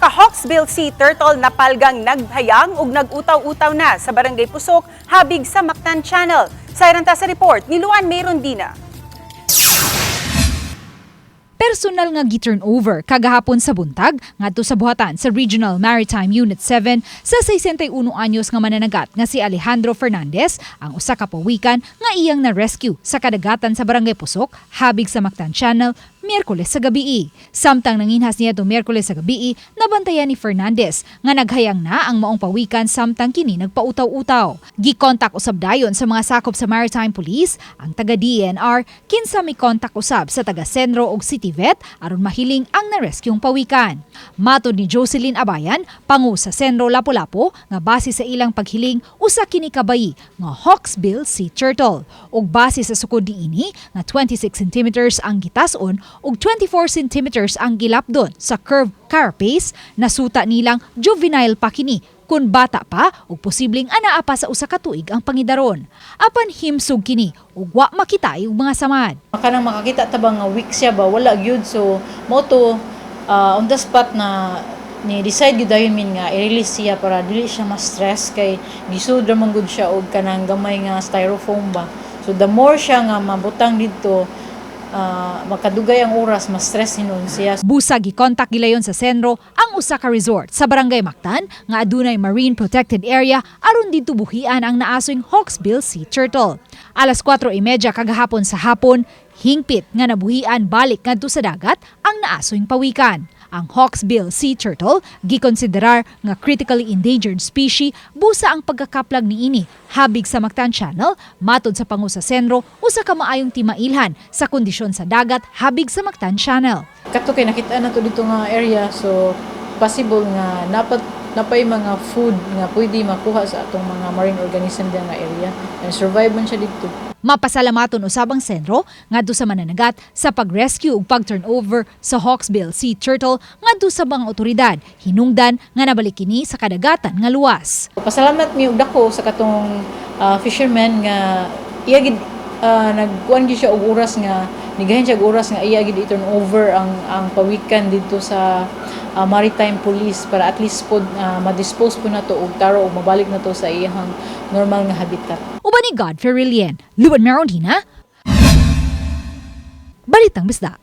Usa ka hawksbill sea turtle napalgang naghayang ug nag-utaw-utaw na sa Barangay Pusok, habig sa Mactan Channel. Sayran ta sa report ni Luan Merondina. Personal nga gi-turn over kagahapon sa buntag ngadto sa buhatan sa Regional Maritime Unit 7 sa 61 anyos nga mananagat nga si Alejandro Fernandez ang usa ka pawikan nga iyang na-rescue sa kadagatan sa Barangay Pusok, habig sa Mactan Channel, Miyerkules sa gabii. Samtang nanginhas niya itong Miyerkules sa gabii, nabantayan ni Fernandez nga naghayang na ang maong pawikan samtang kini nagpautaw-utaw. Gikontak usab dayon sa mga sakop sa Maritime Police ang taga DENR, kinsa mikontak usab sa taga Cenro ug City Vet aron mahiling ang na-rescue pawikan. Matod ni Jocelyn Abayan, pangu sa Cenro Lapu-Lapu, nga base sa ilang paghiling, usa kini kabayi nga hawksbill sea turtle. Ug base sa sukod niini nga 26 centimeters ang gitas-on ug 24 centimeters ang gilapdon sa curved carapace, nasuta nilang juvenile pa kini kun bata pa ug posibleng anaa pa sa 1 ka tuig ang pangidaron. Apan himsog kini ug wa makita og mga samad. Kanang makakita ta ba nga weak siya ba, wala gyud. So mo to on the spot na ni decide gyud dayon min nga i-release siya para dili siya ma-stress kay gisud ra man gud siya og kanang gamay nga styrofoam ba. So the more siya nga mabutang didto, makadugay ang oras, ma-stress hinuon siya. Busa gikontak gilayon sa Cenro ang usa ka resort sa Barangay Mactan nga adunay marine protected area aron didto buhian ang naasoy hawksbill sea turtle. Alas 4:30 kagahapon sa hapon, hingpit nga nabuhian balik ngadto sa dagat ang naasoy pawikan. Ang hawksbill sea turtle gikonsiderar nga critically endangered species busa ang pagkakaplag niini habig sa Mactan Channel, matod sa pangu sa Cenro, usa ka maayong timailhan sa kondisyon sa dagat habig sa Mactan Channel. Kato kay nakita na to dito nga area, so possible nga napat napay mga food nga pwede makuha sa atong mga marine organism diyan nga area and survive man siya dito. Mapasalamaton usab ang Cenro ngadto sa mananagat sa pag-rescue ug pag-turnover sa hawksbill sea turtle ngadto sa mga otoridad. Hinungdan nga nabalik kini sa kadagatan nga luwas. Pasalamat mi og dako sa katong fisherman nga iya gid nagkuan gyud siya og oras nga nigahin siya og oras nga iya gid i-turn over ang pawikan didto sa Maritime Police para at least pod ma-dispose po nato og taro og mabalik na to sa iyang normal nga habitat. Uban ni Godfrey Rilien, Luan Merondina, Balitang Bisdak.